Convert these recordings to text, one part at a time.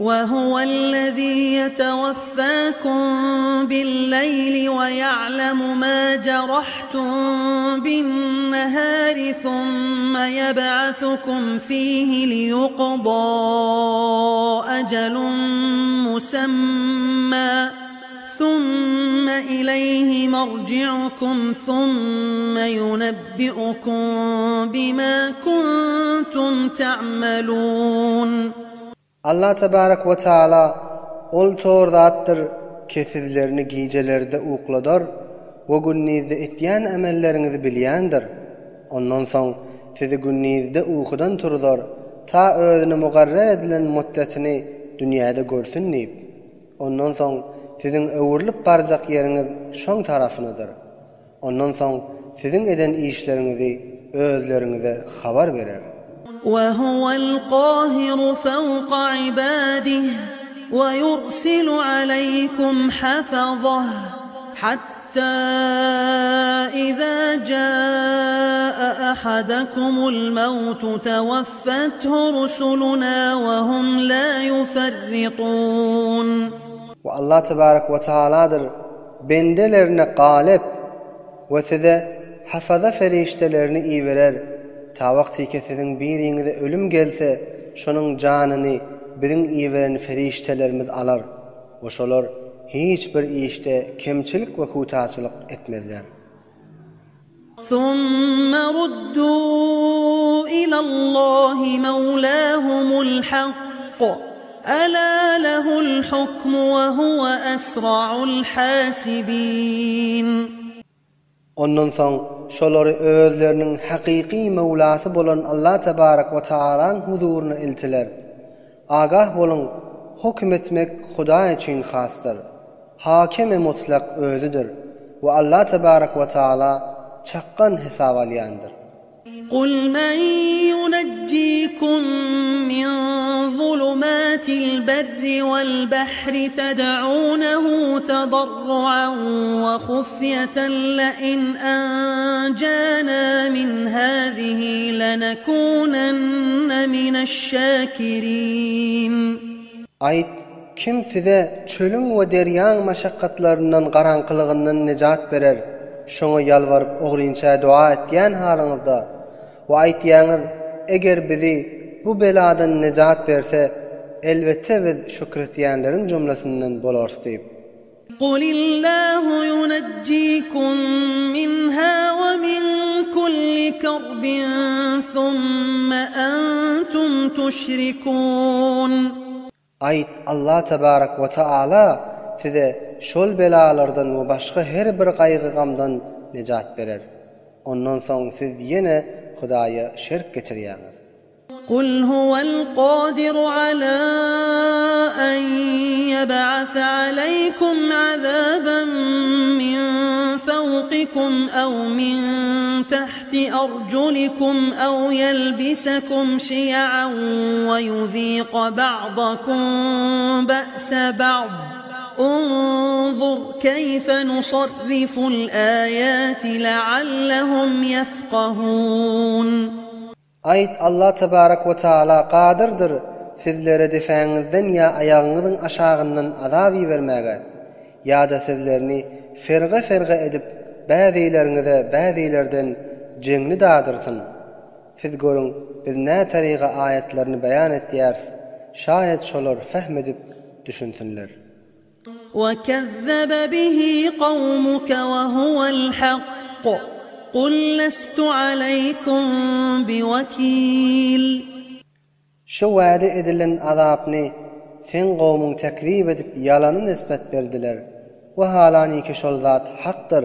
Ve huvellezî yeteveffâkum billeyli ve ya'lemu mâ cerahtum binnehâri thumme yeb'asukum fîhi liyuqdâ ecelun musemmâ thumme ileyhi merci'ukum thumme yunebbi'ukum bimâ kuntum ta'melûn. Allah tebarek we taala Ol tor zatdyr ki sizlerini gijelerde ukladar we gündizde etýän emelleriňizi bilýändir. Ondan soň sizi gündizde ukudan turuzar, ta özüne mugarrer edilen mutdetini dünýäde görsün diýip. Ondan soň siziň öwrülip barjak ýeriňiz şoň tarapynadyr. Ondan soň siziň eden işleriňizi özleriňize habar berer. وَهُوَ الْقَاهِرُ فَوْقَ عِبَادِهِ وَيُرْسِلُ عَلَيْكُمْ حَفَظَةً حَتَّى إِذَا جَاءَ أَحَدَكُمُ الْمَوْتُ تَوَفَّتْهُ رُسُلُنَا وَهُمْ لَا يُفَرِّطُونَ. We Allah tebarek we taaladyr bendelerine galyp we size hafaza ferişdelerini iberer, ta wagtyke siziň biriňize ölüm gelse, şonuň janyny biziň iberen ferişdelerimiz alar we şolar hiç bir işde kemçilik we kutaçylyk etmezler. ثُمَّ رُدُّوا إِلَى اللَّهِ مَوْلَاهُمُ الْحَقِّ أَلَا لَهُ الْحُكْمُ وَهُوَ أَسْرَعُ الْحَاسِبِينَ. Ondan soň şolary özleriniň hakyky Möwlasy bolan Allah tebarek we taalaň huzuryna iltiler. Agah boluň, höküm etmek Hudaý üçin hasdyr. Hakimi mutlak özüdir we Allah tebarek we taala çakgan hesap alýandyr. قُلْ مَنْ يُنَجِّيكُمْ مِنْ ظُلُمَاتِ الْبَرِّ وَالْبَحْرِ تَدْعُونَهُ تَضَرُّعًا وَخُفْيَةً لَئِنْ أَنْجَانَا مِنْ هَذِهِ لَنَكُونَنَّ مِنَ الشَّاكِرِينَ. Aýt, kim size çölüň we derýaň maşakgatlaryndan garaňkylygyndan nejat berer, şoňa ýalbaryp ogrynça doga etýän halyňyzda we aýtýaňyz, eger bizi bu beladan nejat berse, elbetde biz şükretýänleriň jumlasyndan bolarys diýip. قُلِ اللَّهُ يُنَجِّيكُم مِّنْهَا وَمِن كُلِّ كَرْبٍ ثُمَّ أَنتُمْ تُشْرِكُونَ. Aýt, Allah tebarek we taala size şol belalardan we başga her bir gaýgy-gamdan nejat berer. Ondan soň siz ýene Hudaýa şerk getirýäňiz. قُلْ هُوَ الْقَادِرُ عَلَى أَنْ يَبْعَثَ عَلَيْكُمْ عَذَابًا مِنْ فَوْقِكُمْ أَوْ مِنْ تَحْتِ أَرْجُلِكُمْ أَوْ يَلْبِسَكُمْ شِيَعًا وَيُذِيقَ بَعْضَكُمْ بَأْسَ بَعْضٍ انظُرْ كَيْفَ نُصَرِّفُ الْآيَاتِ لَعَلَّهُمْ يَفْقَهُونَ. Aýt, Allah tebarek we taala kadyrdyr sizlere depäňizden ýa aýagyňyzyň aşagyndan azap ibermäge, ýa-da sizlerini ferge-ferge edip bäzileriňize bäzilerden jeňli dadyrsyn. Siz görüň, biz nätaryga aýatlaryny beýan etýäris, şaýat şolar fehm edip düşünsinler. وَكَذَّبَ بِهِ قَوْمُكَ وَهُوَ الْحَقُّ قُلْ لَسْتُ عَلَيْكُمْ بِوَكِيلٍ. Şu wada edilen azapny seň gowmuň tekzip edip ýalana nisbet berdiler we halaniki şol zat hakdyr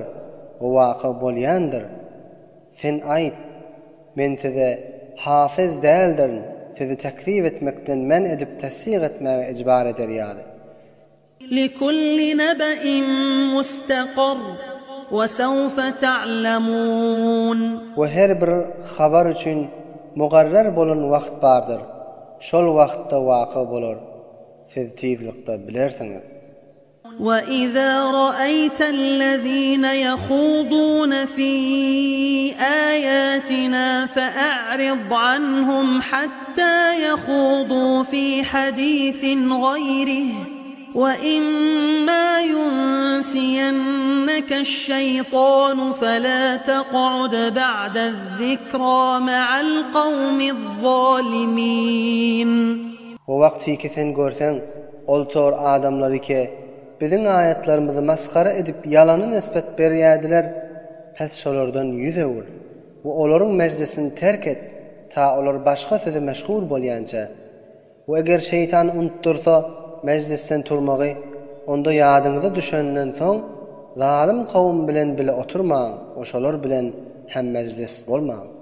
we waka bolýandyr. Sen aýt, Men size hafyz däldirin, sizi tekzip etmekden men edip tassyk etmäge ijbar eder ýaly. لِكُلِّ نَبَإٍ مُسْتَقَرٌّ وَسَوْفَ تَعْلَمُونَ. We her bir habar üçin mugarrar bolan wagt bardyr. Şol wagtda waka bolar. Siz tizlikde bilersiňiz. وَإِذَا رَأَيْتَ الَّذِينَ يَخُوضُونَ فِي آيَاتِنَا فَأَعْرِضْ عَنْهُمْ حَتَّى يَخُوضُوا فِي حَدِيثٍ غَيْرِهِ وَإِمَّا يُنسِيَنَّكَ الشَّيْطَانُ فَلَا تَقْعُدْ بَعْدَ الذِّكْرَى مَعَ الْقَوْمِ الظَّالِمِينَ. O wagtyky sen görseň, ol tor adamlary ke, Biziň aýatlarymyzy masgara edip ýalana nesbet berýärdiler, pes şolardan ýüz öwür we olaryň mejlisini terk et, ta olar başga söze meşgul bolýança. We eger şeýtan unutdyrsa mejlisden turmagy, onda ýadyňyza düşenden soň, zalym kowum bilen bile oturmaň we şolar bilen hemmejlis bolmaň.